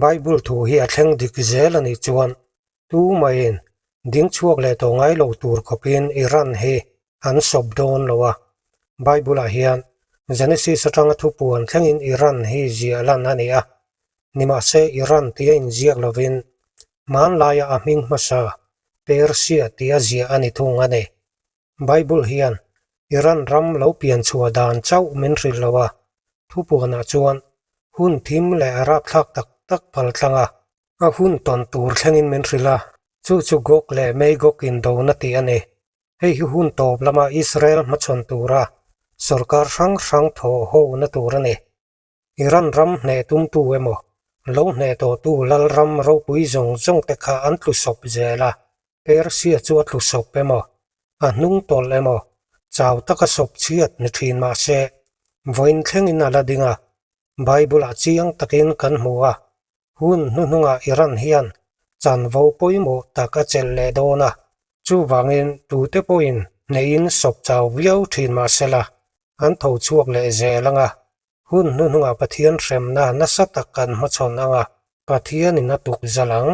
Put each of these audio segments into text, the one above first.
Bible thu hi a thleng dik zel a nih chuan tumahin ding chhuak leh tawh ngai lo tur khawpin Iran hi an sawp dawn lo a. Bible-ah hian Genesis atanga thupuan thlengin Iran hi ziah lan a ni a. Nimahse Iran tia inziak lovin hmanlaia a hming hmasa Persia tia ziah a ni thung a ni. Bible hian Iran ram lo pian chhuah dan chauh min hrilh lo a, thupuanah chuan hun thim leh rapthlak tak tak pal tlang a, a hun tawn tur thlengin min hrilh a, chu chu Gog leh Magog indona tih a ni. Hei hi hun tawp lama Israel hmachhawn tura sorkar hrang hrang thawh hona tur a ni. Iran ram hneh tumtu emaw, lo hneh tawhtu lalram ropui zawng zawng te kha an tlu sawp zel a, Persia chu a tlu sawp emaw, a hnung tawlh emaw, chau taka sawp chhiat ni thin mah se, vawiin thlengin a la ding a, Bible-ah chiang takin kan hmu a, hun hnuhnungah Iran hian chanvo pawimawh tak a chelh leh dawn a, chuvangin tute pawhin hnehin sawp chau viau thin mah sela, an tho chhuak leh zel ang a, hun hnuhnungah Pathian hremna nasa tak kan hmachhawn ang a, Pathianin a tuk zal ang.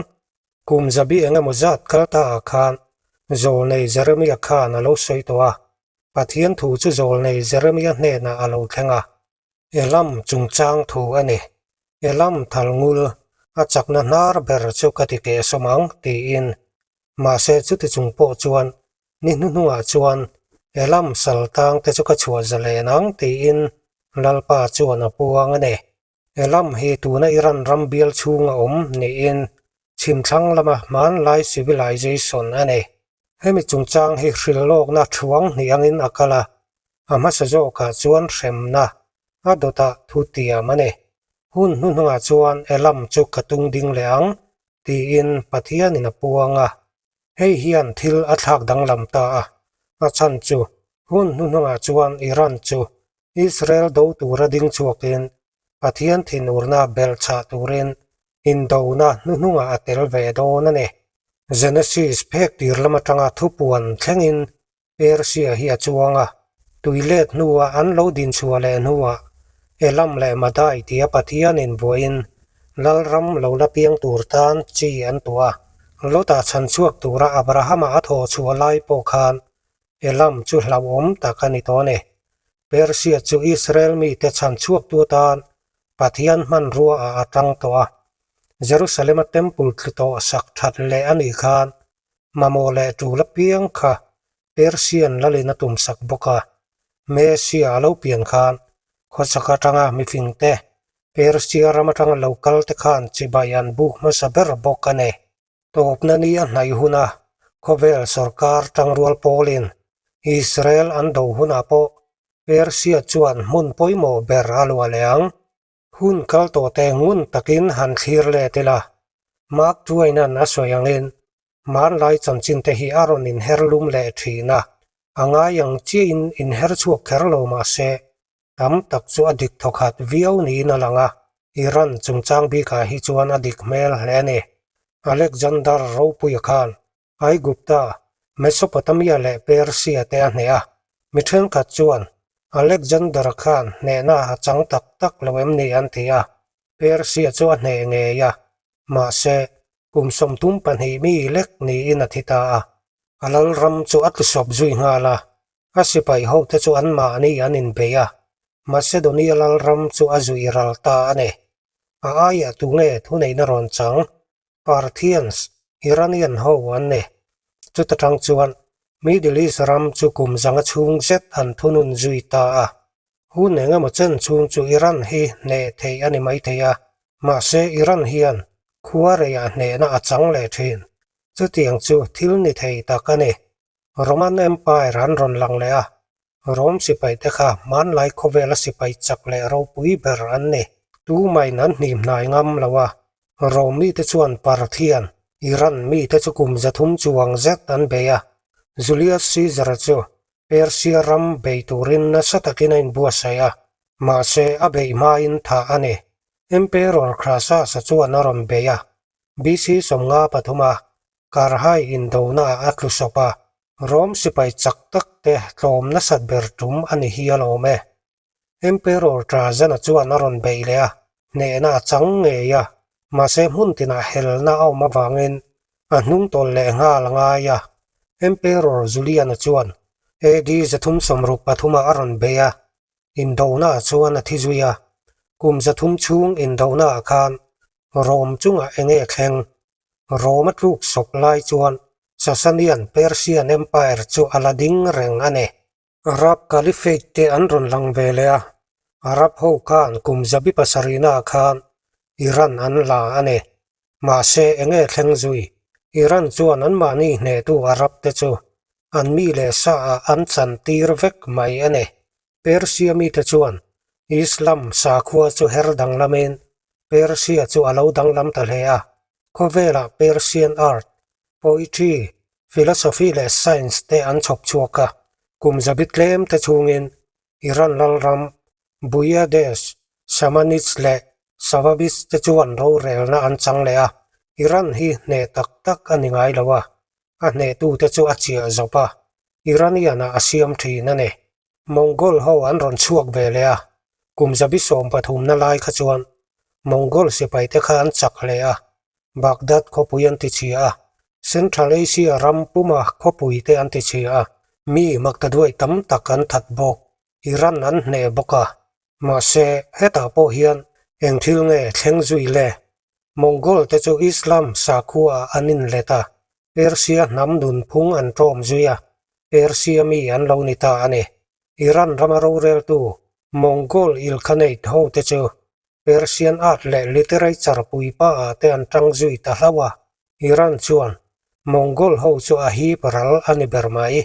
Kum zabi eng emaw zat kal ta ah khan Zawlnei Jeremia khan a lo sawi tawh a, Pathian thu chu Zawlnei Jeremia hnenah a lo thleng a. Elam chungchang thu a ni. Elam thal ngul, a chakna hnar ber chu ka ti keh sawm ang, tiin. Mahse chuti chung pawh chuan ni hnuhnungah chuan Elam sal tang te chu ka chhuah zalen ang, tiin Lalpa chuan a puang a ni. Elam hi tuna Iran ram bial chhunga awm niin chhimthlang lama hmanlai civilization a ni. Hemi chungchang hi hrilhlawkna thuang hnih angin a kal a, a hmasa zawkah chuan hremna a dawtah thu tiam a ni. Hun hnuhnungah chuan Elam chu ka tung ding leh ang, tiin Pathianin a puang a. Hei hian thil a thlak danglam ta a, a chhan chu hun hnuhnungah chuan Iran chu Israel do tura ding chhuakin Pathian thinurna belhchhah turin indona hnuhnungah a tel ve dawn a ni. Genesis phek tir lam atanga thupuan thlengin Persia hi a chuang a, tui let hnua an lo dinchhuah leh hnuah Elam leh Madai tia Pathianin vuahin Lalram lo la piang tur tan chi an tuah a. Lota chhanchhuak tura Abrahama a thawh chhuah lai pawh khan Elam chu hlauhawm tak a ni tawh a ni. Persia chu Israel mite chhanchhuaktu atan Pathian hmanrua ah a tang tawh a. Jerusalem-a temple tlu tawh sak that leh a nih khan mamawh leh tul apiang kha Persian lalin a tumsak bawk a. Mesia a lo pian khan khawchhak atanga mifingte Persia ram atanga lo kal te khan chibai an buk hmasa ber bawk a ni. Tawpna ni a hnaih huna khawvel sorkar tangrual pawlin Israel an do hunah pawh Persia chuan hmun pawimawh ber a luah leh ang. Hun kal tawh te ngun takin han thlir let ila, Mark Twain-a'n a sawi angin hmanlai chanchin te hi a rawn inher lum leh thin a, a ngai ang chiahin inher chhuak kher lo mah se, tam tak chu a dik thawkhat viau niin a lang a, Iran chungchang bikah hi chuan a dik hmel hle a ni. Alexander Ropuia khan Aigupta, Mesopotamia leh Persia te a hneh a, mi thenkhat chuan Alexander khan hnehna a chang tak tak lo em ni an ti a, Persia chu a hneh ngei a, mahse kum 32 mi lek niin a thi ta a, a lalram chu a tlusawp zui nghal a, a sipai hote chu anmahni an inbei a, Macedonia lalram chu a zui ral ta a ni. A aiah tunge thuneihna rawn chang? Parthians, Iranian ho an ni. Chuta tang chuan Middle East ram chu kum zanga chhung zet an thunun zui ta a. Hun eng emaw chen chhung chu Iran hi hneh theih a ni maithei a, mahse Iran hian khua reiah hnehna a chang leh thin. Chutiang chu thil ni thei tak a ni. Roman Empire an rawn lang leh a, Rome sipai te kha hmanlai khawvela sipai chak leh ropui ber an ni. Tumain an hnim hnai ngam lo a, Rome mite chuan Parthian, Iran mite chu kum 300 chuang zet an bei a, Julius Caesar chu Persia ram bei turin nasa takin a inbuatsaih a, mahse a beih hmain thah a ni. Emperor Crassus-a chuan a rawn bei a, BC 53 a Karhai indonaah a tlu sawp a, Rom sipai chak tak te tlawm nasat ber tum a ni hi alawm e. Emperor Trajan-a chuan a rawn beih leh a, hnehna a chang ngei a. Mahse hmun tinah helna a awm avangin a hnung tawlh leh nghal a ngai a. Emperor Julian-a chuan AD 363 ah a rawn bei a, indona ah chuan a thi zui a. Kum 300 chhung indona ah khan Rome chungah enge thleng? Rome a tluk sawp lai chuan Sasanian Persian Empire chu a la ding reng a ni. Arab Caliphate te an rawn lang ve leh a, Arab ho khan kum zabi pasarihna ah khan Iran an la a ni. Mahse enge thleng zui? Iran chuan anmahni hnehtu Arab te chu an mi leh sa ah an chan tir vek mai a ni. Persia mite chuan Islam sakhua chu her danglamin Persia chu a lo danglam ta hle a, khawvelah Persian art, poetry, philosophy leh science te an chhawp chhuak a, kum zabi tlem te chhungin Iran lalram, Buyiades, Samanids leh Safavids te chuan rorelna an chang leh a, Iran hi hneh tak tak a ni ngai lo a, a hnehtute chu a chiah zawp a, Iranian-ah a siam thin a ni. Mongol ho an rawn chhuak ve leh a, kum zabi 13na lai kha chuan Mongol sipaite kha an chak hle a, Baghdad khawpui an ti chhia a, Central Asia ram puma khawpui te an ti chhia a, mi maktaduai tam tak an that bawk, Iran an hneh bawk a. Mahse, hetah pawh hian eng thil nge thleng zui le? Mongol te chu Islam sakhua ah an inlet a, Persia hnam nunphung an ṭawm zui a, Persia mi an lo ni ta a ni. Iran rama roreltu Mongol Ilkhanate ho te chu Persian art leh literature puipa ah te an ṭang zui ta hlauh a, Iran chuan Mongol ho chu a hip ral a ni ber mai.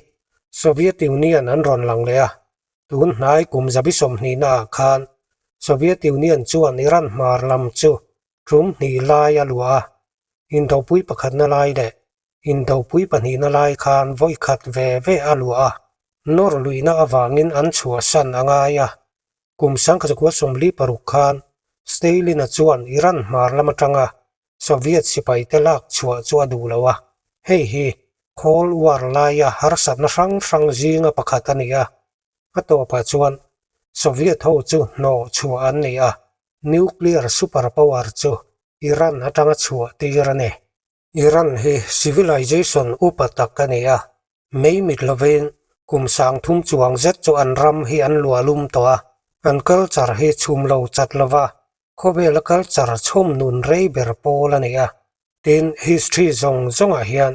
Soviet Union an rawn lang leh a, Tun hnai kum zabi 20 naah khan Soviet Union chuan Iran hmar lam chu tum hnih lai a luah a, indopui pakhatna lai leh indopui pahnihna lai khan vawi khat ve ve a luah a, nawr luihna avangin an chhuahsan a ngai a. Kum 1946 khan Stalin-a chuan Iran hmar lam atanga Soviet sipaite lak chhuah chu a duh lo a, hei hi Cold War laia harsatna hrang hrang zinga pakhat a ni a. A tawpah chuan Soviet ho chu hnawh chhuah an ni a, nuclear super power chu Iran atanga chhuah tir a ni. Iran hi civilization upa tak a ni a, mei mit lovin kum 3000 chuang zet chu an ram hi an luahlum tawh a, an culture hi chhum lo chat lova Khawvela culture chhawm nun rei ber pawl a ni a, tin history zawng zawngah hian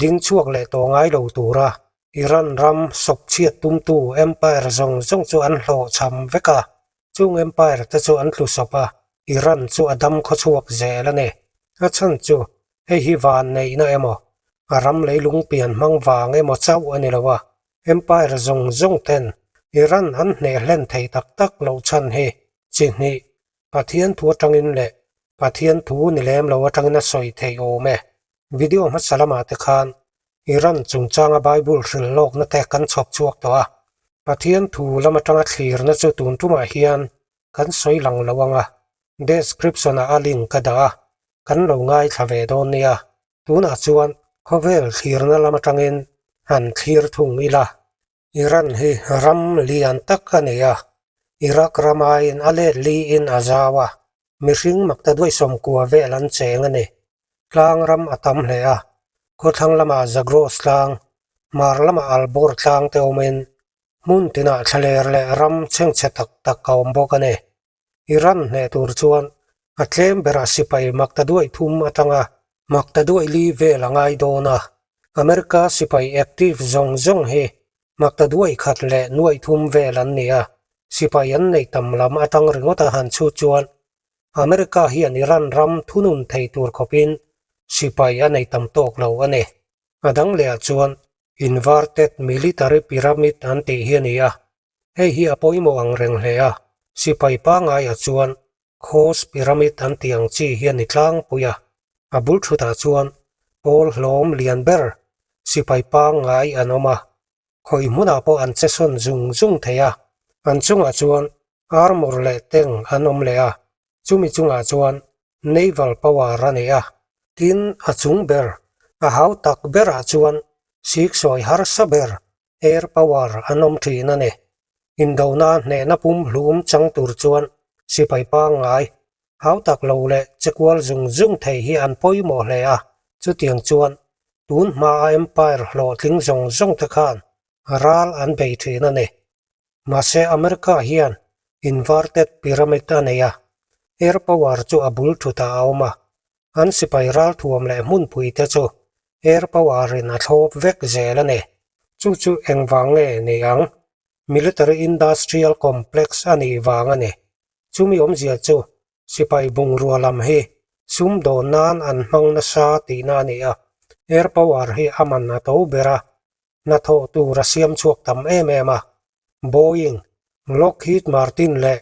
ding chhuak leh tawh ngai lo tura Iran ram sawp chhiat tumtu empire zawng zawng chu an hlawhchham vek a, chung empire te chu an tlu sawp a, Iran chu a dam khawchhuak zel a ni. A chhan chu hei hi van neihna emaw, a ram leilung pian hmang vang emaw chauh a ni lo a, empire zawng zawng ten Iran an hneh hlen thei tak tak loh chhan hi Chi hnih, Pathian thu atangin leh Pathian thu ni lem lo atangin a sawi theih awm e. Video hmasa lamah te khan Iran chungchanga Bible hrilh lawkna te kan chhawp chhuak tawh a. Pathian thu lam atanga thlirna chu tun tumah hian kan sawi lang lo ang a, description ah a link ka dah a, kan lo ngaithla ve dawn nia. Tunah chuan khawvel thlirna lam atangin han thlir thung ila. Iran hi ram lian tak a ni a, Iraq ram aiin a let liin a zau a, mihring maktaduai 90 vel an cheng a ni. Tlang ram a tam hle a, khawthlang lamah Zagros tlang, hmar lamah Albor tlang te awmin hmun tinah thlaler leh ram chhengchhe tak tak a awm bawk a ni. Iran hneh tur chuan a tlem berah sipai maktaduai thum atanga maktaduai li vel a ngai dawn a, America sipai active zawng zawng hi maktaduai khat leh nuaih thum vel an ni a, sipai an nei tam lam atang ringawt a han chhut chuan America hian Iran ram thunun thei tur khawpin sipai a nei tam tawk lo a ni. A dang lehah chuan inverted military pyramid an tih hi a ni a, Hei hi a pawimawh ang reng hle a, sipai pangaiah chuan Khaws pyramid an tih ang chi hi a ni tlangpui a, a bul thutah chuan pawl hlawm lian ber sipai pangngai an awm a, khawi hmunah pawh an che sawn zung zung thei a, an chungah chuan armour leh tank an awm leh a, chumi chungah chuan naval power a nei a, tin a chung ber, a hau tak berah chuan siksawi harsa ber Air power an awm thin a ni. Indona hnehna pumhlum chang tur chuan sipai pangngai, Hautak lo leh che kual zung zung thei hi an pawimawh hle a, chutiang chuan tun hmaa empire hlawhtling zawng zawng te khan ral an bei thin a ni. Mahse America hian inverted pyramid a nei a, air power chu a bul thutah a awm a, an sipai ralthuam leh hmunpui te chu air power in a thlawp vek zel a ni. Chu chu engvang nge ni ang? Military industrial complex a nih vang a ni. Chumi awmzia chu sipai bungrua lam hi sumdawn nan an hmang nasa tihna a ni a, air power hi a man a to ber a, hnathawh tur a siam chhuak tam em em a, Boeing, Lockheed Martin leh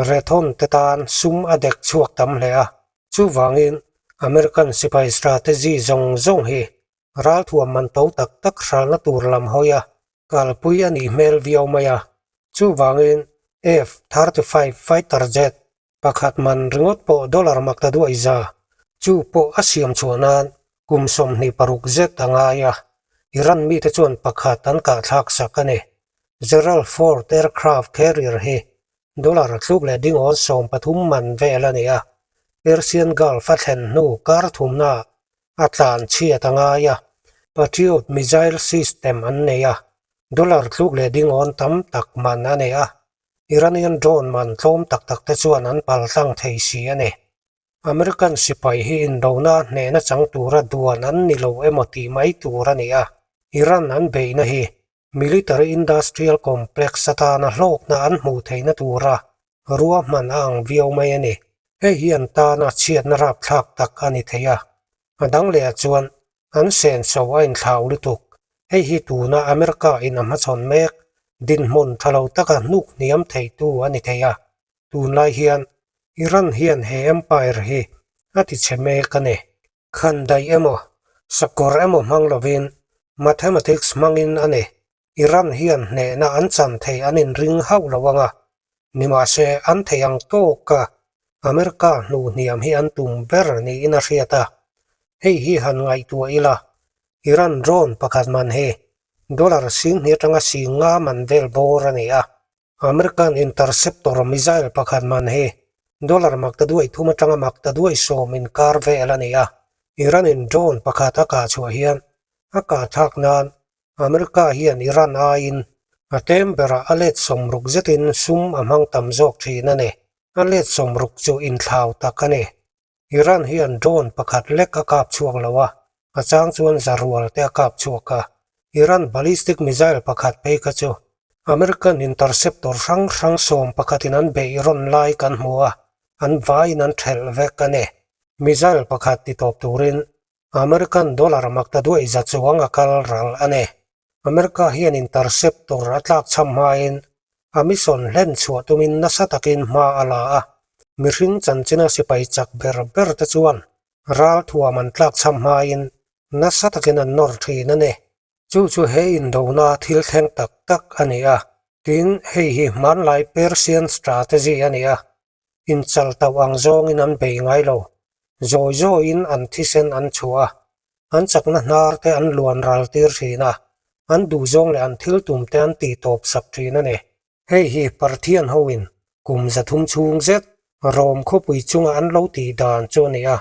Raytheon te tan sum a dek chhuak tam hle a, chuvangin American sipai strategy zawng zawng hi ralthuam man to tak tak hralna tur lam hawi a kalpui a nih hmel viau mai a, chuvangin F-35 fighter jet pakhat man ringawt pawh dollar makta duai za, chu pawh a siam chhuah nan kum 26 zet a ngai a, Iran mite chuan pakhat an kahthlak sak a ni. Gerald Ford aircraft carrier hi dollar tluk leh dingawn 13 man vel a ni a, Persian Gulf a thlen hnu kar thumnaah a tlan chhiat a ngai a, Patriot missile system an nei a, dollar tluk leh dingawn tam tak man a nei a, Iranian drone man tlawm tak tak te chuan an pal tlang thei si a ni. American sipai hi indona hnehna chang tura duan an ni lo emaw tih mai tur a ni a, Iran an beihna hi military industrial complex atana hlawkna an hmuh theihna tura ruahman a ang viau mai a ni. Hei hi an tana chhiatna rapthlak tak a ni thei a. A dang lehah chuan an senso a inthlau lutuk. Hei hi tuna America in a hmachhawn mek dinhmun tha lo taka hnuk hniam theitu a ni thei a. Tunlai hian Iran hian he empire hi a tichhe mek a ni. Khan daih emaw, sakawr emaw hmang lovin mathematics hmangin a ni. Iran hian hnehna an chan thei an inring hauh lo ang a, nimahse an theih ang tawka America hnuhhniam hi an tum ber niin a hriat a. Hei hi han ngaihtuah ila, Iran drone pakhat man hi dollar 10,000 atanga 50 man vel bawr a ni a. American interceptor missile pakhat man hi dollar makta duai thum atanga makta duai sawm inkar vel a ni a. Iran in drone pakhat a kah chhuah hian a kah thlak nan America hian Iran aiin a tlem berah a let 60 zetin sum a hmang tam zawk thin a ni. A let 60 chu inthlau tak a ni. Iran hian drone pakhat lek a kap chhuak lo a, a chang chuan zarual te a kap chhuak a. Iran ballistic missile pakhat phei kha chu American interceptor hrang hrang sawm pakhatin an beih rawn lai kan hmu a, an vaiin an thelh vek a ni. Missile pakhat ti tawp turin American dollar makta duai za chuang a kal ral a ni. America hian interceptor a tlak chham hmain a mission hlen chhuah tumin nasa takin hma a la a, mihring chanchina sipai chak ber ber te chuan ral thuam an tlak chham hmain nasa takin an nawr thin a ni. Chu chu he indona thil thleng tak tak a ni a, tin hei hi hmanlai Persian strategy a ni a, inchal tauh ang zawngin an bei ngai lo. Zawi zawiin an thisen an chhuah a, an chakna hnar te an luan ral tir thin a, an duhzawng leh an thil tum te an tih tawp sak thin a ni. Hei hi Parthian hoin kum 300 chhung zet Rom khawpui chunga an lo tih dan chu a ni a,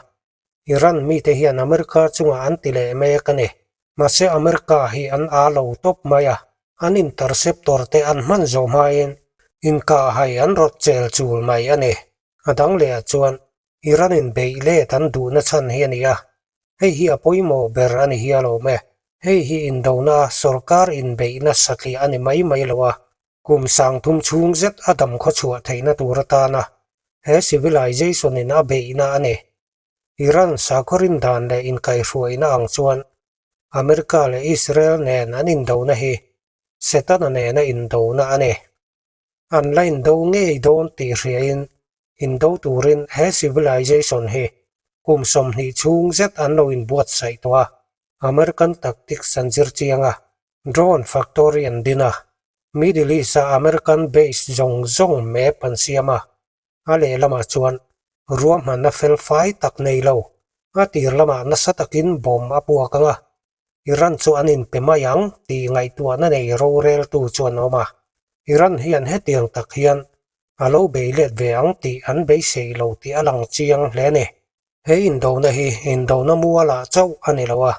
Iran mite hian America chungah an ti leh mek a ni. Mahse America hi an aa lo tawp mai a, an interceptor te an hman zawh hmain inkahhai an rawt chel chul mai a ni. A dang lehah chuan Iran in beih let an duhna chhan hi a ni a, hei hi a pawimawh ber a ni hial awm e. Hei hi indona sorkar inbeihna satliah a ni mai mai lo a, kum 3000 chhung zet a dam khawchhuah theihna tur atana he civilization in a beihna a ni. Iran sakhaw rindan leh inkaihhruaina ang chuan America leh Israel nen an indona hi Setana nena indona a ni. An la indo ngei dawn tih hriain indo turin he civilization hi kum 20 chhung zet an lo inbuatsaih tawh a, American tactics an zir chiang a, drone factory an din a, Middle East-a American base zawng zawng map an siam a, a lehlamah chuan ruahmanna fel fai tak nei lo, a tir lamah nasa takin bomb a puak ang a, Iran chu an inpe mai ang tih ngaihtuahna nei roreltu chu an awm a. Iran hian hetiang tak hian. A lo bei let ve ang tih an beisei lo tih a lang chiang hle a ni. He indona hi indona mualah chauh a ni lo a,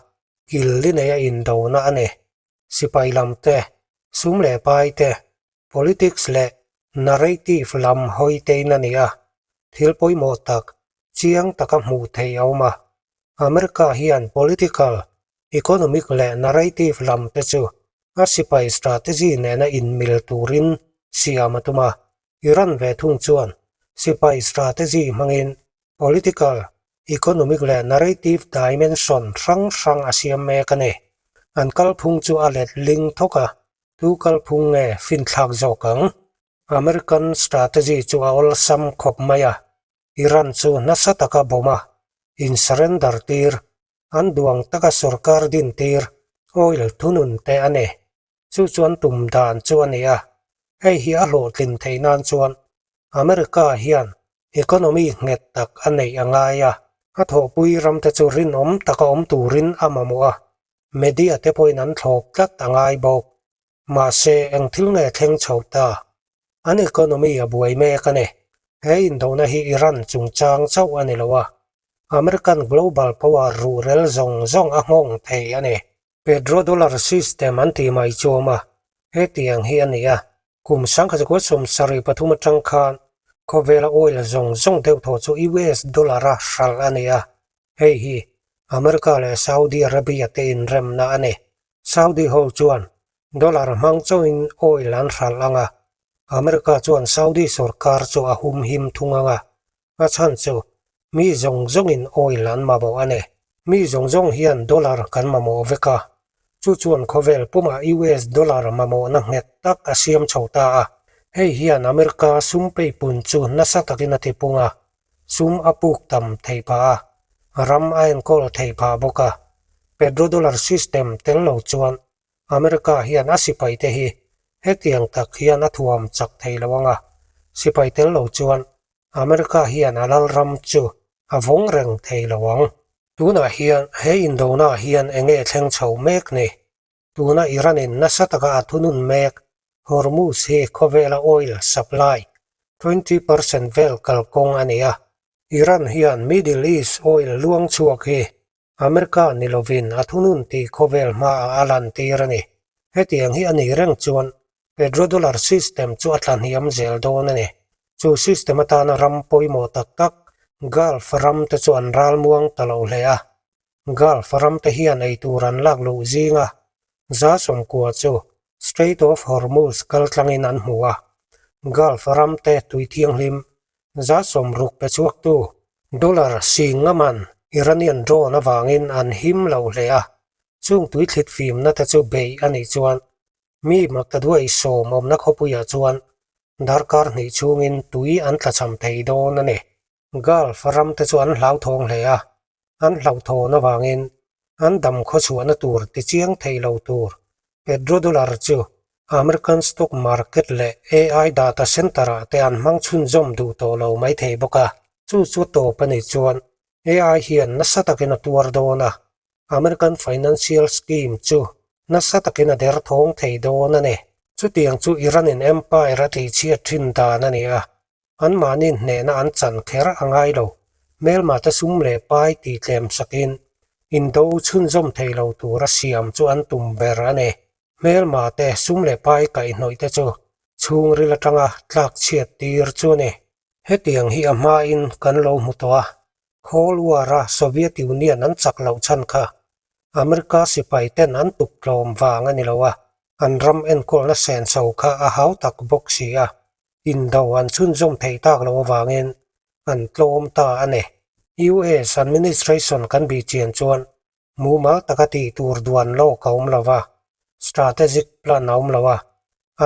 kil li neia indona a ni. Sipai lam te, sum leh pai te, politics leh narrative lam hawi tein a ni a, thil pawimawh tak, chiang taka hmuh theih a awm a. America hian political, economic leh narrative lam te chu a sipai strategy nena inmil turin siam a tum a, Iran ve thung chuan sipai strategy hmangin political, economic leh narrative dimension hrang hrang a siam mek a ni. An kalphung chu a let ling thawk a, tu kalphung nge finthlak zawk ang? American strategy chu a awlsam khawp mai a, Iran chu nasa taka bomb a, in surrender tir, an duang taka sorkar din tir, oil thunun te a ni. Chu chuan tum dan chu a ni a, hei hi a hlawhtlin theih nan chuan America hian economy nghet tak a neih a ngai a, a thawhpui ramte chu rinawm taka awm turin a mamawh a, media te pawhin an thlawp tlat a ngai bawk. Mahse, eng thil nge thleng chho ta? An economy a buai mek a ni. He indona hi Iran chungchang chauh a ni lo a, American global power ruhrel zawng zawng a nghawng thei a ni. Petrodollar system an tih mai chu awm a, hetiang hi a ni a, kum 1973 atang khan khawvela oil zawng zawng deuh thaw chu US dollar a hralh a ni a, hei hi America leh Saudi Arabia te inremna a ni. Saudi ho chuan dollar hmang chauhin oil an hralh ang a, America chuan Saudi sorkar chu a humhim thung ang a, A chhan chu mi zawng zawngin oil an mamawh a ni. Mi zawng zawng hian dollar kan mamawh vek a, chu chuan khawvel pumah US dollar mamawhna nghet tak a siam chho ta a. Hei hian America sum peipun chu nasa takin a tipung a, sum a puk tam thei phah a, ram a enkawl thei phah bawk a. Petrodollar system tel lo chuan America hian a sipaite hi hetiang tak hian a thuam chak thei lo ang a, sipai tel lo chuan America hian a lalram chu a vawng reng thei lo ang. Tunah hian he indona hian eng nge thleng chho mek ni? Tuna Iran in nasa taka a thunun mek Hormuz hi khawvela oil supply 20% vel kalkawng a ni a. Iran hian Middle East oil luang chhuak hi America ni lovin a thunun tih khawvel hmaah a lantir a ni. Hetiang hi a nih reng chuan petrodollar system chu a tlahniam zel dawn a ni. Chu system atana ram pawimawh tak tak Gulf ram te chu an ralmuang ta lo hle a. Gulf ram te hian eitur an lak luh zinga 90% chu Strait of Hormuz kaltlangin an hmu a. Gulf ram te tui thianghlim 60% pe chhuaktu Dollar sing ngaman Iranian drone avangin an him lo hle a, chung tuithlit fimna te chu beih a nih chuan mi maktaduai sawm awmna khawpuiah chuan darkar hnih chhungin tui an tlachham thei dawn a ni. Gulf ram te chu an hlauthawng hle a, an hlauhthawn avangin an dam khawchhuahna tur tichiang thei lo tur petrodollar chu American stock market leh AI data center-ah te an hmang chhunzawm duh tawh lo mai thei bawk a. Chu chu tawp a nih chuan AI hian nasa takin a tuar dawn a, American financial scheme chu nasa takin a derthawng thei dawn a ni. Chutiang chu Iran-in empire a tihchhiat thin dan a ni a, Anmahni hnehna an chan kher a ngai lo. Hmelmate sum leh pai tih tlem sakin indo chhunzawm thei lo tura siam chu an tum ber a ni. Hmelmate sum leh pai kaihhnawih te chu chhungril atanga tlak chhiat tir chu a ni. Hetiang hi a hmain kan lo hmu tawh a, Cold War-a Soviet Union an chak loh chhan kha America sipai ten an tuk tlawm vang a ni lo a, an ram enkawlna senso kha a hau tak bawk si a. Indo an chhunzawm theih tak loh avangin an tlawm ta a ni. US administration kan bih chian chuan mumal taka tih tur duan lawk a awm lo va, strategic plan a awm lo a,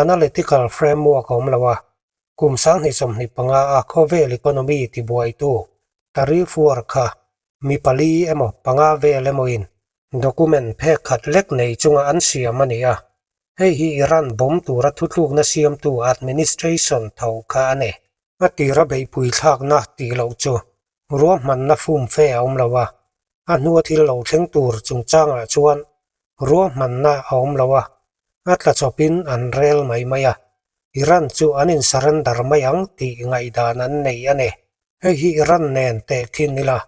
analytical framework a awm lo a, kum 2025 a khawvel economy tibuaitu tariff war kha mi pali emaw panga vel emawin document phek khat lek nei chunga an siam a ni a, hei hi Iran bomb tura thutlukna siamtu administration tho kha a ni. A tira beihpui thlakna tih loh chu ruahmanna fumfe a awm lo a, a hnua thil lo thleng tur chungchangah chuan ruahmanna a awm lo a, a tla chawpin an rel mai mai a. Iran chu an in surrender mai ang tih ngaihdan an nei a ni. Hei hi Iran nen tehkhin ila,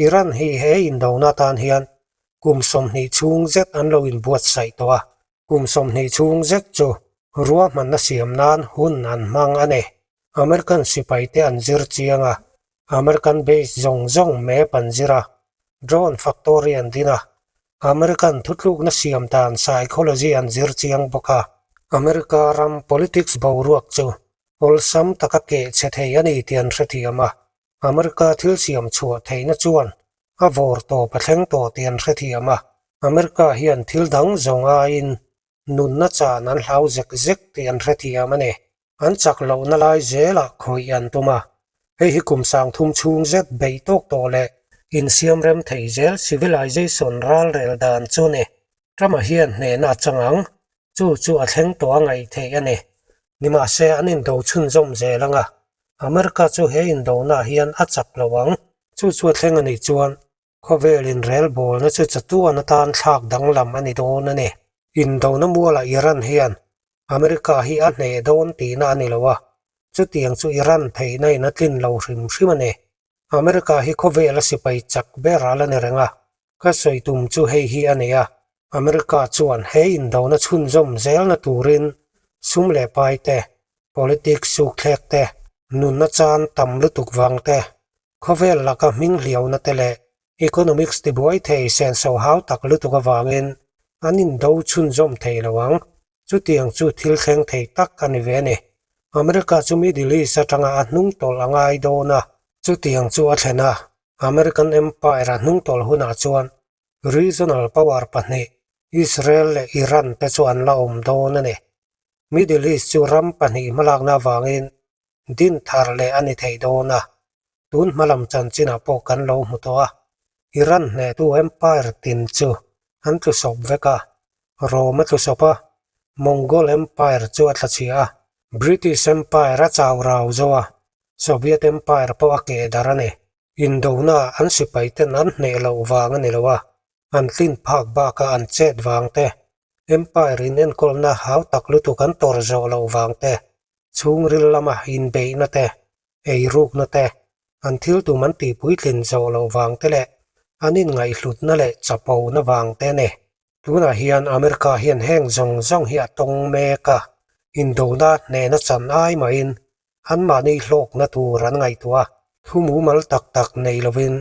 Iran hi he indona tan hian kum 20 chhung zet an lo inbuatsaih tawh a, kum 20 chhung zet chu ruahmanna siam nan hun an hmang a ni. American sipai te an zir chiang a, American base zawng zawng map an zir a, drone factory an din a, American thutlukna siam dan psychology an zir chiang bawk a. America ram politics boruak chu awlsam taka keh chhe thei a ni tih an hrethiam a, America thil siam chhuah theihna chuan a vawr tawp a thleng tawh tih an hrethiam a, America hian thil dang zawng aiin nunna chan an hlau zek zek tih an hrethiam a ni. An chak lohna lai zelah khawih an tum a, hei hi kum 30 chhung zet beih tawk tawh leh insiam rem thei zel civilization ralrel dan chu ni. Trump-a hian hnehna a chang ang, chu chu a thleng tawh a ngaih theih a ni. Nimahse an indo chhunzawm zel ang a, America chu he indona hian a chak lo ang. Chu chu a thleng a nih chuan khawvel inrelbawlna chu chatuan atan thlak danglam a ni dawn a ni. Indona mualah Iran hian America hi a hneh dawn tihna a ni lo a, chutiang chu Iran theihna in a tlin lo hrim hrim a ni. America hi khawvela sipai chak ber a la ni reng a, ka sawi tum chu hei hi a ni a, America chuan he indona chhunzawm zelna turin sum leh pai te, politics sukthlek te, nunna chan tam lutuk vang te, khawvel laka hming hliauna te leh economics tibuai thei senso hau tak lutuk avangin an indo chhunzawm thei lo ang. Chutiang chu thil thleng thei tak a ni ve a ni. America chu Middle East atanga a hnung tawlh a ngai dawn a. Chutiang chu a thlen a, American Empire a hnung tawlh hunah chuan regional power pahnih, Israel leh Iran te chu an la awm dawn a ni. Middle East chu ram pahnih hmalakna avangin din thar leh a ni thei dawn a, tun hmalam chanchinah pawh kan lo hmu tawh a, Iran hnehtu empire tin chu an tlu sawp vek a, Rome a tlu sawp a, Mongol Empire chu a tla chhia a, British Empire a chau rau zo a, Soviet Empire pawh a keh darh a ni. Indona an sipai ten an hneh loh vang a ni lo a, an tlin phak bakah an chet vang te, Empire in enkawlna hau tak lutuk an tawrh zawh loh vang te, chhungril lama inbeihna te, eirukna te, an thil tum an tihpuitlin zawh loh vang te leh an inngaihhlutna leh chapona vang te a ni. Tunah hian America hian heng zawng zawng hi a tawng mek a, indona hnehna chan ai mahin anmahni hlawkna tur an ngaihtuah a, thu mumal tak tak nei lovin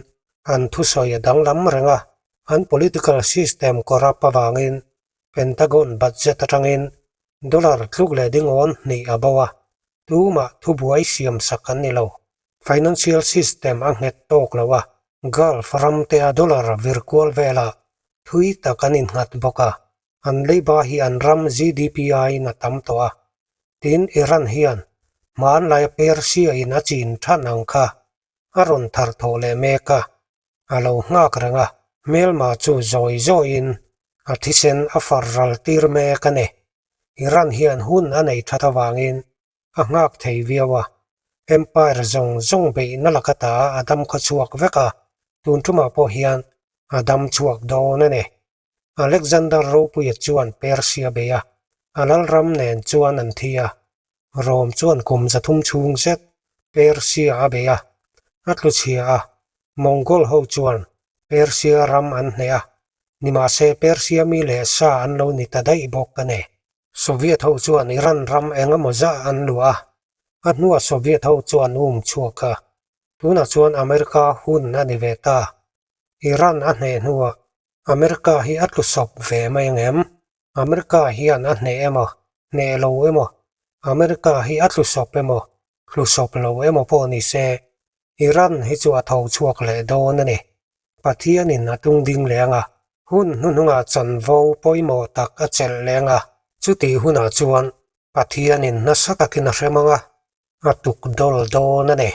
an thusawi a danglam reng a, an political system corrupt avangin Pentagon budget atangin dollar tluk leh dingawn hnih a bo a, tumah thubuai siam sak an ni lo. Financial system a nghet tawk lo a, Gulf ram te a dollar vir kual velah thui tak an innghat bawk a, an leiba hi an ram GDP aiin a tam tawh a. Tin, Iran hian hmanlaia Persia in a chin than ang kha a rawn thar thawh leh mek a, a lo nghak reng a, hmelma chu zawi zawiin a thisen a far ral tir mek a ni. Iran hian hun a nei that avangin a nghak thei viau a, Empire zawng zawng beihna laka ta a dam khaw chhuak vek a, tun tumah pawh hian a dam chhuak dawn a ni. Alexander Ropuia chuan Persia bei a, a lalram nen chuan an thi a. Rome chuan kum 300 chhung zet Persia a bei a, a tlu chhia a, Mongol ho chuan Persia ram an hneh a, nimahse Persia mi leh sa an lo ni ta daih bawk a ni. Soviet ho chuan Iran ram eng emaw zah an luah a, a hnuah Soviet ho chu an um chhuak a, tunah chuan America hun a ni ve ta. Iran a hneh hnuah America hi a tlu sawp ve mai ang em? America hian a hneh emaw, hneh lo emaw, America hi a tlu sawp emaw, tlu sawp lo emaw pawh ni se, Iran hi chu a tho chhuak leh dawn a ni. Pathianin a tung ding leh ang a, hun hnuhnungah chanvo pawimawh tak a chelh leh ang a, chutih hunah chuan Pathianin nasa takin a hrem ang a, a tuk dawl dawn a ni.